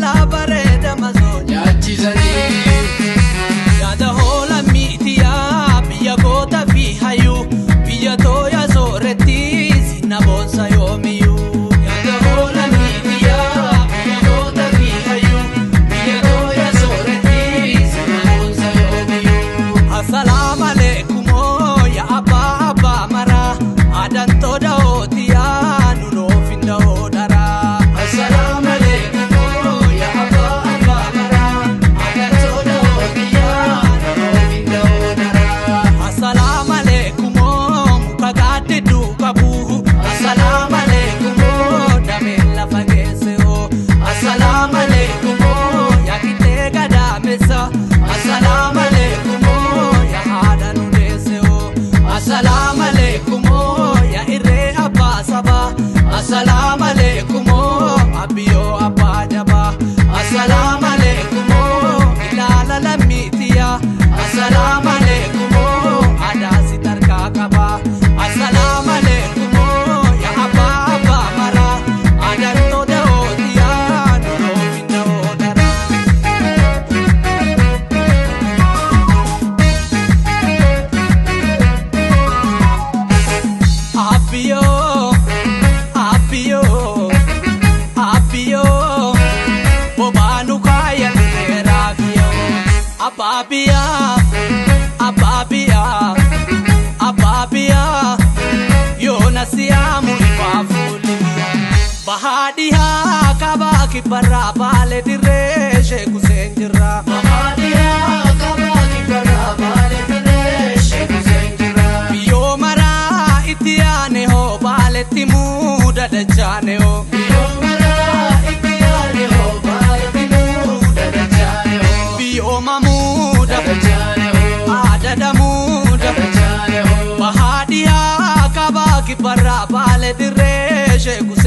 Intala bareeda masoo nyaachisanii. Yaada hoola miitiyaa biyya goota fi hayyuu biyya tooya sooretti sinna boonsa yoomiyyuu. Yaada hoola miitiyaa biyya goota fi hayyuu biyya tooya sooretti sinna boonsa yoomiyyuu. Assalaamu aleekumoo yaa abbaa abbaa maraa aadaan tooda hootiyaa nunoof hin da'oo daraa. Assalaamu aleekumoo yaa abbaa abbaa maraa aadaan tooda hootiyaa nunoof hin da'oo daraa. Assalaamu aleekumoo muka gaaddidduu qabu. Assalaamu aleekumoo damee lafa geesse hoo. Assalaamu aleekumoo yaa qixxee gadaamessa. Assalaamu aleekumoo yaa haadha nu deesse hoo. Assalaamu aleekumoo yaa irree abbaa sabaa. Assalaamu aleekumoo abiyyoo abbaa jabaa. Assalaamu aleekumoo ilaala lammiitiyaa. Assalaamu aleekumoo aadaa si tarkaa qabaa. Assalaamu aleekumoo yaa abbaa abbaa maraa. Aadaan tooda hootiyaa nunoof hin da'oo daraa. Abiyyoo abiyyoo abiyyoo bobaanu kaaya dheeraa Abbaa biyyaa abbaa biyyaa abbaa biyyaa yoona siyaamu ifaa fuulli bahaa dhihaa kabaa kibbarraa baale dirree sheekuseen jirra. Bahaadhiyaa kabaa kibbarraa baale dirree sheekuseen jira. Biyyoo maraa itti yaane hoo baaletti muuda dachaane hoo. Biyyoo maraa itti yaane hoo baaletti muuda dachaane hoo. Biyyoo mamuuda Dachaane hoo. aadada muuda Dachaane hoo. bahaa dhihaa kabaa kibbarraa baale dirree sheekuseen.